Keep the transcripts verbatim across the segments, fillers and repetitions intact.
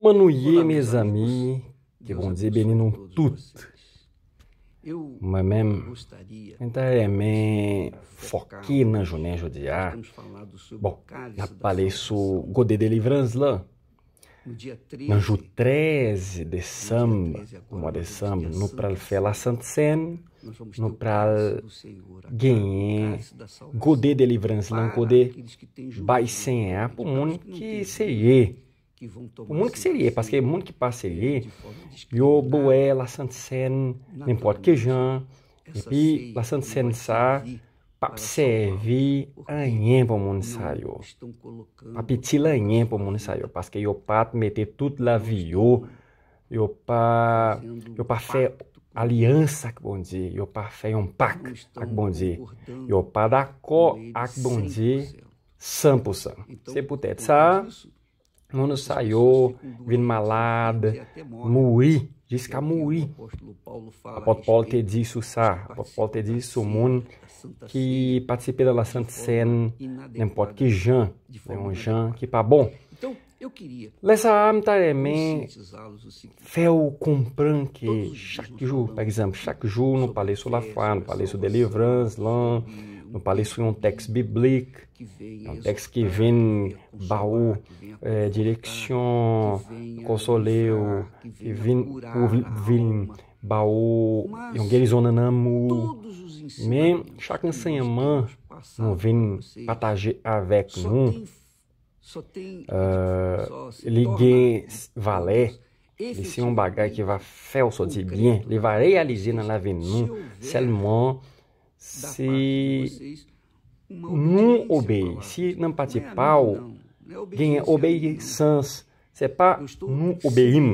Kòman nou ye, mezanmi? Ke Bondye beni nou tout. Mwen menm, mwen ta renmen fòke nan jounen jodi a. Bon, n ap pale sou gode delivrans lan. Nan jou trèz desanm, mwa desanm, nou pral fè Lasant Sèn, nou pral genyen gode delivrans lan, gode bay Senyè a pou moun ki serye. Pou moun ki serye, paske moun ki pa serye, yo bwè Lasant Sèn nenpòt ki jan, epi Lasant Sèn sa p ap sèvi anyen pou moun sa yo. P ap itil anyen pou moun sa yo, paske yo pa t mete tout lavi yo, yo pa, yo pa fè alyans ak Bondye, yo pa fè yon pak ak Bondye, yo pa dakò ak Bondye san pou san. Se poutèt sa, moun sa yo vin malad, mouri, jiska mouri. Apot Pòl te di sou sa. Apot Pòl te di sou moun ki patisipe nan Lasant Sèn nenpòt ki jan, nan yon jan ki pa bon. Lè sa a, m ta renmen fè w konprann ke chak jou, pa egzanp, chak jou nou pale sou lafwa, nou pale sou delivrans lan, nou pale sou yon tèks biblik, yon tèks ki vin ba ou, eh, direksyon, konsole w, ki vin, pou vin ba ou yon gerizon nan nanm ou. Men, chak ansèyman nou vin pataje avèk nou, eh, li gen valè. Li se yon bagay ki va fè w sòti byen. Li va reyalize nan lavi nou sèlman si nou obeyi. Si nan pati pa w, genyen obeyisans. Se pa nou obeyi m.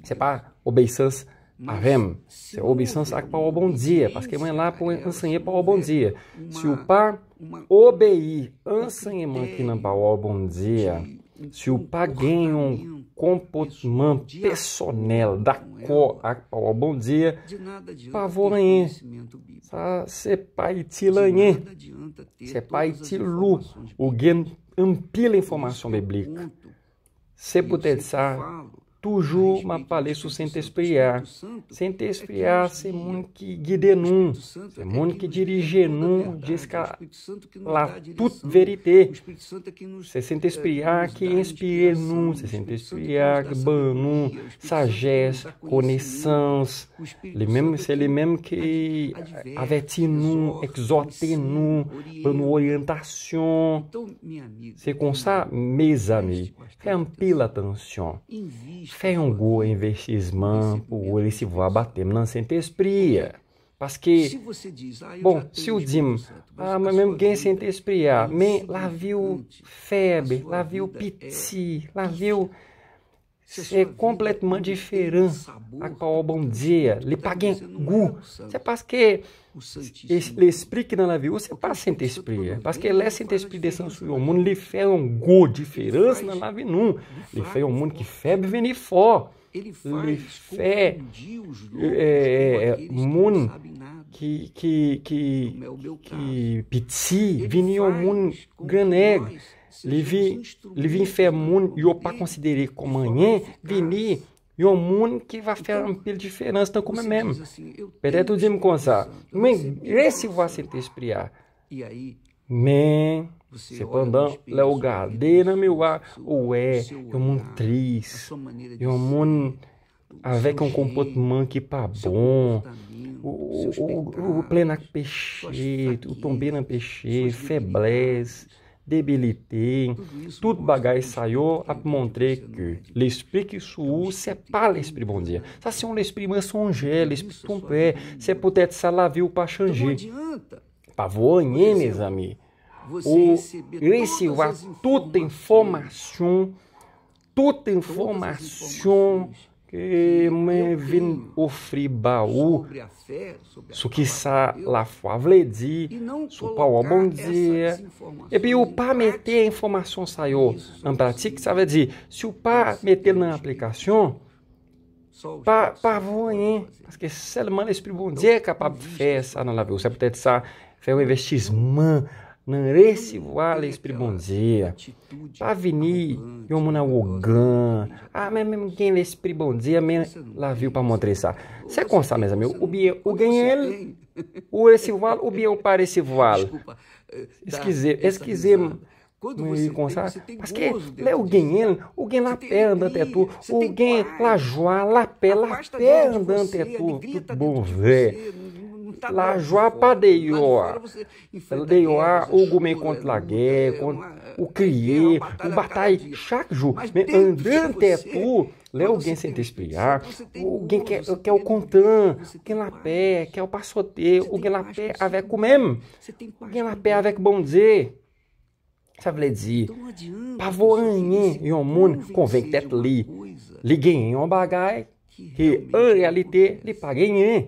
Se pa obeyisans avè m. Se obeyisans ak pawòl Bondye, paske mwen la pou ensenye pawòl Bondye. Si w pa obeyi ansèyman ki nan pawòl Bondye a, si w pa gen yon konpòtman pèsonèl dakò ak pawòl Bondye, pa vo anyen. Sa se pa itil anyen. Se pa itil ou. Ou gen anpil enfòmasyon biblik. Se poutèt sa, toujou m ap pale sou Sentespri a. Sentespri a se moun ki gide nou, se moun ki dirije nou jiska la tout verite. Se Sentespri a ki enspire nou, se Sentespri a ki ban nou sajès, konesans. Li menm, se li menm ki avèti nou, egzòte nou, ban nou oryantasyon. Se konsa, mezanmi, fè anpil atansyon. Fè yon gwo envestisman pou w resevwa batèm nan Sentespri. Paske, bon, si w di m, "Ah, mwen menm gen Sentespri a, men lavi w fèb, lavi w piti, lavi w se konplètman diferan ak pawòl Bondye a. Li pa gen gou." Se paske es-, lespri ki nan lavi ou, se pa Sentespri a. Paske lè Sentespri desann sou yon moun, li fè yon gwo diferans nan lavi nou. Li fè yon moun ki fèb vini fò. Li fè, eh, eh, moun ki, ki, ki, ki piti vini yon moun grannèg. Li vin, li vin fè moun yo pa konsidere kòm anyen vini yon moun ki va fè anpil diferans tankou mwen menm. Petèt ou di m konsa, "Mwen resevwa Sentespri a." Men, sepandan, lè w gade nan miwa, ou wè yon moun tris, yon moun avèk yon konpòtman ki pa bon, ou, ou, ou, ou plen ak peche, ou tonbe nan peche, feblès, debilite, tout bagay sa yo ap montre ke lespri ki sou ou, se pa lespri Bondye. Sa se yon lespri mansonjè, lespri twonpè. Se poutèt sa lavi w pa chanje. Pa vo anyen, mezanmi. Ou resevwa tout enfòmasyon, tout enfòmasyon ke mwen vin ofri ba ou sou ki sa lafwa vle di, sou pawòl Bondye. Epi ou pa mete enfòmasyon sa yo an pratik, sa vle di, si w pa mete l nan aplikasyon, pa, pa vo anyen, paske sèlman Lespri Bondye kapab fè sa nan lavi w. Se poutèt sa, fè yon envestisman nan resevwa Lespri Bondye a. Pa vini yon moun awogan. A, men, men gen Lespri Bondye, men lavi w pa montre sa. Se konsa, mezanmi. Oubyen ou genyen l, ou resevwa l, oubyen ou pa resevwa l. Eskize, eskize m, mwen ri konsa. Paske lè ou genyen l, ou gen lapè anndan tèt ou. Ou gen lajwa, lapè, lapè anndan tèt ou, tout bon vre. Lajwa pa deyò a. Deyò a, ou goumen kont lagè, kont, ou kriye, ou batay chak jou. Men anndan tèt ou, lè ou gen Sentespri a, ou gen kè, kè w kontan, ou gen lapè, kè w pa sote, ou gen lapè avèk ou menm. Ou gen lapè avèk Bondye. Sa vle di, pa vo anyen yon moun konvenk tèt li, li genyen yon bagay, ke an reyalite, li pa genyen.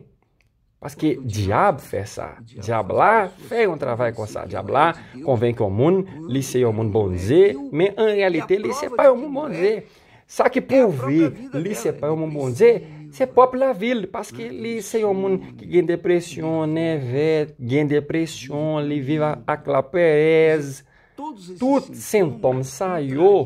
Paske dyab fè sa. Dyab la fè yon travay konsa. Dyab la konvenk yon moun, li se yon moun Bondye, men an reyalite, li se pa yon moun Bondye. Sa ki pwouve li se pa yon moun Bondye, se pwòp lavi l, paske li se yon moun ki gen depresyon, nève, gen depresyon, li viv a- ak laperèz. Tout sentòm sa yo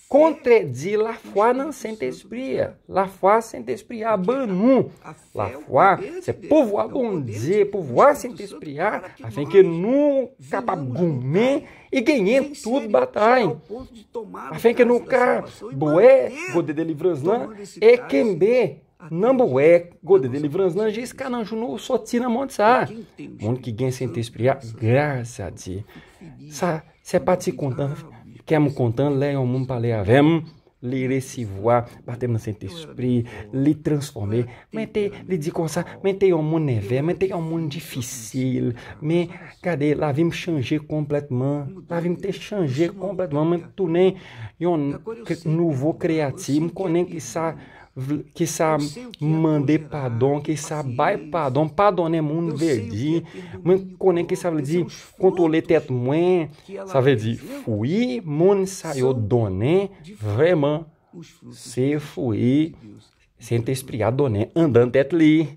kontredi lafwa nan Sentespri a. Lafwa Sentespri a ban nou. Lafwa se pouvwa Bondye, pouvwa Sentespri a, afenke nou kapab goumen e genyen tout batay. Afenke nou ka bwè gode delivrans lan e kenbe nan bwè gode delivrans lan jiska nan jou nou soti nan mond sa a. Moun ki gen Sentespri a, gras a Dye. Sa, se pa ti kontan, kè m kontan lè yon moun pale avè m, li resevwa batèm nan Sentespri, li transfòme. Men te, li di konsa, men te yon moun nève, men te yon moun difisil. Men gade, lavi m chanje konplètman. Lavi m te chanje konplètman. Men tounen yon k- nouvo kreyati. M konnen ki sa vle- ki sa mande padon, ki sa bay padon, padonnen moun vle di. Mwen konnen ki sa vle di kontwole tèt mwen. Sa vle di fwi moun sa yo donnen vrèman se fwi Sentespri a donnen anndan tèt li.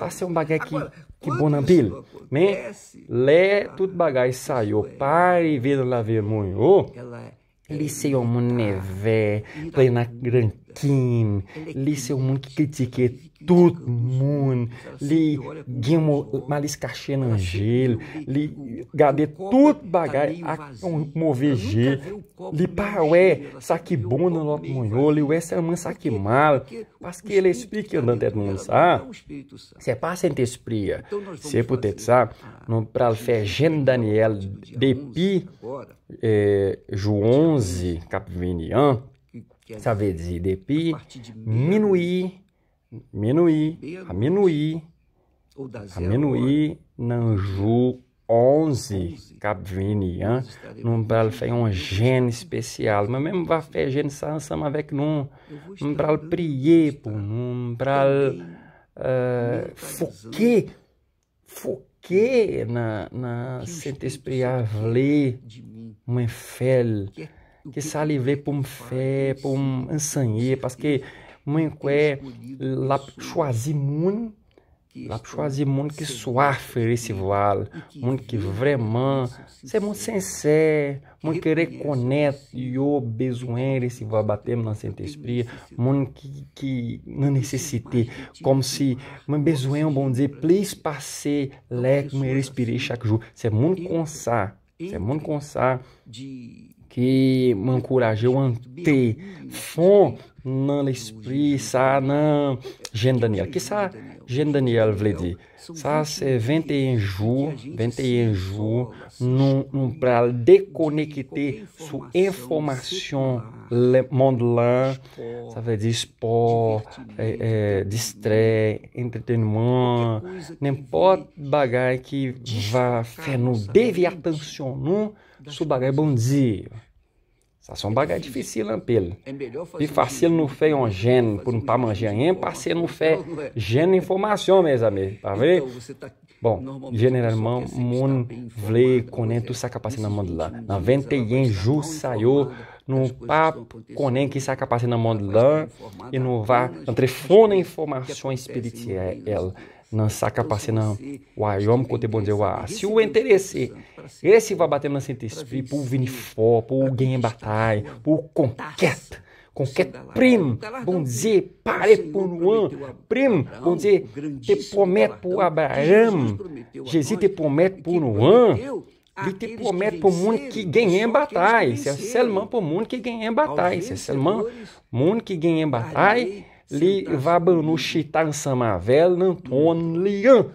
Sa se yon bagay ki, ki bon anpil. Men lè tout bagay sa yo pa rive nan lavi moun yo, li se yon moun nève, plen ak rankin. Li se yon moun ki kritike tout moun. Li gen mo- malis kache nan je l. Li gade tout bagay ak yon move je. Li pa wè sa ki bon nan lòt moun yo. Li wè sèlman sa ki mal. Paske lespri ki anndan tèt moun sa, se pa Sentespri a. Se poutèt sa, nou pral fè jèn Danyèl depi eh, jou onz k ap vini an, sa vle di depi minwi, minwi, a minwi, a minwi nan jou onz k ap vini an, nou pral fè yon jèn espesyal. Mwen menm m va fè jèn sa ansanm avèk nou. M pral priye pou nou, m pral eh, fouke fouke nan, nan Sentespri a vle mwen fè l. Ki sa li vle pou m fè, pou m anseye, paske mwen kwè l ap chwazi moun, l ap chwazi moun ki swaf resevwa l, moun ki vrèman se moun sensè, moun ki rekonèt yo bezwen resevwa batèm nan Sentespri, moun ki, ki nan nesesite, kòmsi mwen bezwen yon Bondye plis pase lè mwen respire chak jou. Se moun konsa, se moun konsa ki mwen ankouraje w antre fon nan lespri sa, nan jèn Danyèl. Kisa jèn Danyèl vle di? Sa se venteyen jou, venteyen jou nou, nou pral dekonekte sou enfòmasyon le- mond lan. Sa vle di spò, eh, eh, distrè, entretènman, nenpòt bagay ki va fè nou devye atansyon nou sou bagay Bondye. Sa se yon bagay difisil anpil. Pi fasil nou fè yon jèn pou nou pa manje anyen pase nou fè jèn enfòmasyon, mezanmi. Pa vre? Bon, jeneralman, moun vle konnen tout sa k ap pase nan mond lan. Nan venteyen jou sa yo, nou pa konnen ki sa k ap pase nan mond lan, e nou va antre fon nan enfòmasyon espirityèl. nan sa k ap pase nan wayòm kote Bondye wa a. Si w enterese resevwa batèm nan Sentespri pou w vin fò, pou w genyen batay, pou w konkèt, konkèt prim Bondye pare pou nou an, prim Bondye te pwomèt pou Abraram, Jezi te pwomèt pou nou an, li te pwomèt pou moun ki genyen batay. Se sèlman pou moun ki genyen batay. Se sèlman moun ki genyen batay. Li va ban nou chita ansanm avè l nan twòn li an.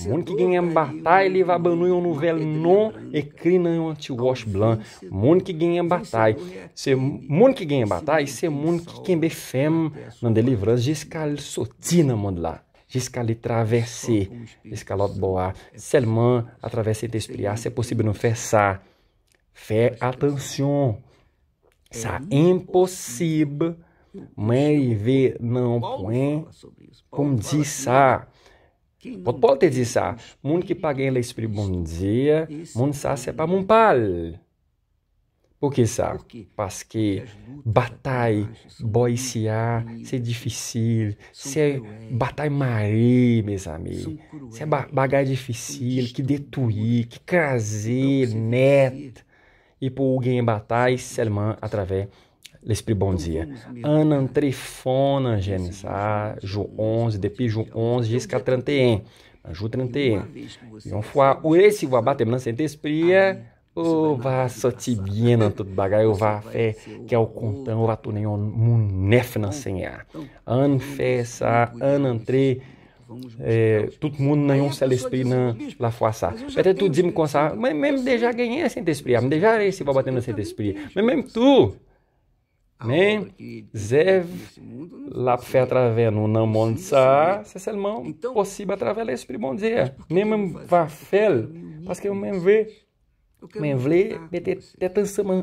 Moun ki genyen batay, li va ban nou yon nouvèl non ekri nan yon ti wòch blan. Moun ki genyen batay, se moun ki genyen batay, se moun ki kenbe fèm nan delivrans jiska l soti nan mond la, jiska li travèse, jiska lòt bò a. Sèlman atravè Sentespri a, se posib nou fè sa. Fè atansyon. Sa enposib. Mwen rive nan yon pwen pou m di sa. Apot Pòl te di sa. Moun ki pa gen Lespri Bondye, moun sa se pa moun pa l. Poukisa? Paske batay bò isi a, se difisil. Se batay mare, mezanmi. Se ba- bagay difisil ki detwi, ki kraze nèt. E pou w genyen batay sèlman atravè Lespri Bondye. Ann antre fon nan jèn sa a, jou onz, depi jou onz jiska trannteyen. Nan jou trannteyen, yon fwa ou resevwa batèm nan Sentespri a, ou va santi byen nan tout bagay, ou va fè kè w kontan, ou va tounen yon moun nèf nan Senyè a. Ann fè sa, ann antre, eh, tout moun nan yon sèl espri nan lafwa sa. Petèt ou di m konsa, mwen menm deja genyen Sentespri a, m deja resevwa batèm nan Sentespri. Men menm tou, men zèv l ap fè atravè nou nan mond sa a, se sèlman posib atravè Lespri Bondye a. Men mwen va fè l, paske mwen vle, mwen vle mete tèt ansanm,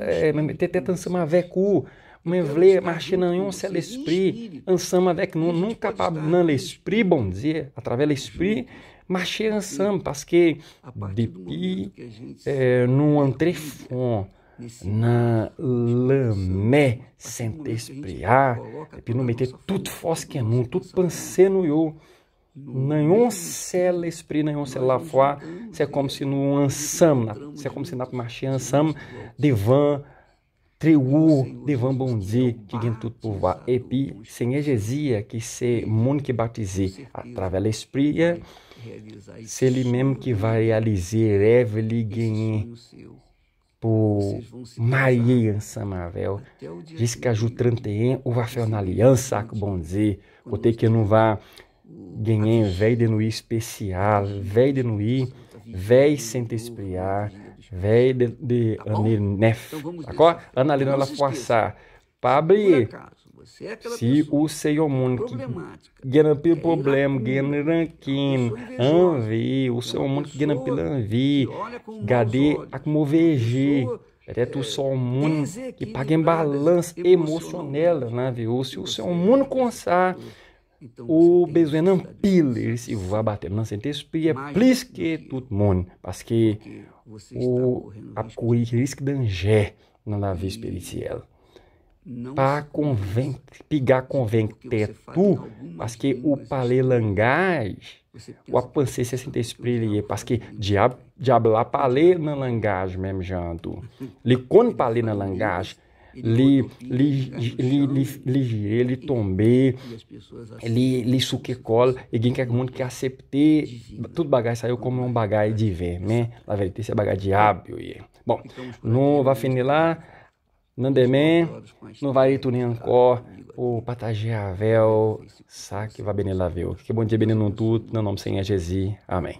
eh, mwen mete tèt ansanm avèk ou. Mwen vle mache nan yon sèl espri ansanm avèk nou. Nou kapab nan Lespri Bondye, atravè Lespri, mache ansanm, paske depi, eh, nou antre fon nan lanmè Sentespri a, epi nou mete tout fòs ke nou, tout panse nou yo nan yon sèl espri, nan yon sèl lafwa, se kòmsi nou ansanm, n ap- se kòmsi n ap mache ansanm devan Trewo, devan Bondye ki gen tout pouvwa. Epi Senyè Jezi a, ki se moun ki batize atravè Lespri a, se li menm ki va reyalize rèv li genyen pou marye ansanm avè w. Jiska jou trannteyen, ou va fè yon alyans ak Bondye, kote ke nou va genyen vèy de nwi espesyal, vèy de nwi, vèy Sentespri a, vèy de, de ane nèf. Dakò? Ann ale nan lafwa sa. Pa bliye, si ou se yon moun ki gen anpil pwoblèm, gen rankin, anvi, ou se yon moun ki gen anpil anvi, gade ak move je, petèt ou se yon moun ki pa gen balans emosyonèl nan lavi ou, si ou se yon moun konsa, ou bezwen anpil resevwa batèm nan Sentespri a plis ke tout moun, paske ou ap kouri risk danje nan lavi espirityèl. Pa konvenk, piga konvenk tèt ou, paske ou pale langaj, w ap panse se Sentespri li ye, paske dyab, dyab la pale nan langaj menm jan an tou. Li konn pale nan langaj. Li, li, li, li, li jire, li tonbe, li, li souke kò l, e gen kèk moun ki aksepte tout bagay sa yo kòm yon bagay diven, men laverite se bagay dyab yo ye. Bon, nou va fini la. Nan demen, nou va retounen ankò pou pataje avè w sa ki va beni lavi w. Ke Bondye beni nou tout, nan non Senyè Jezi. Amèn.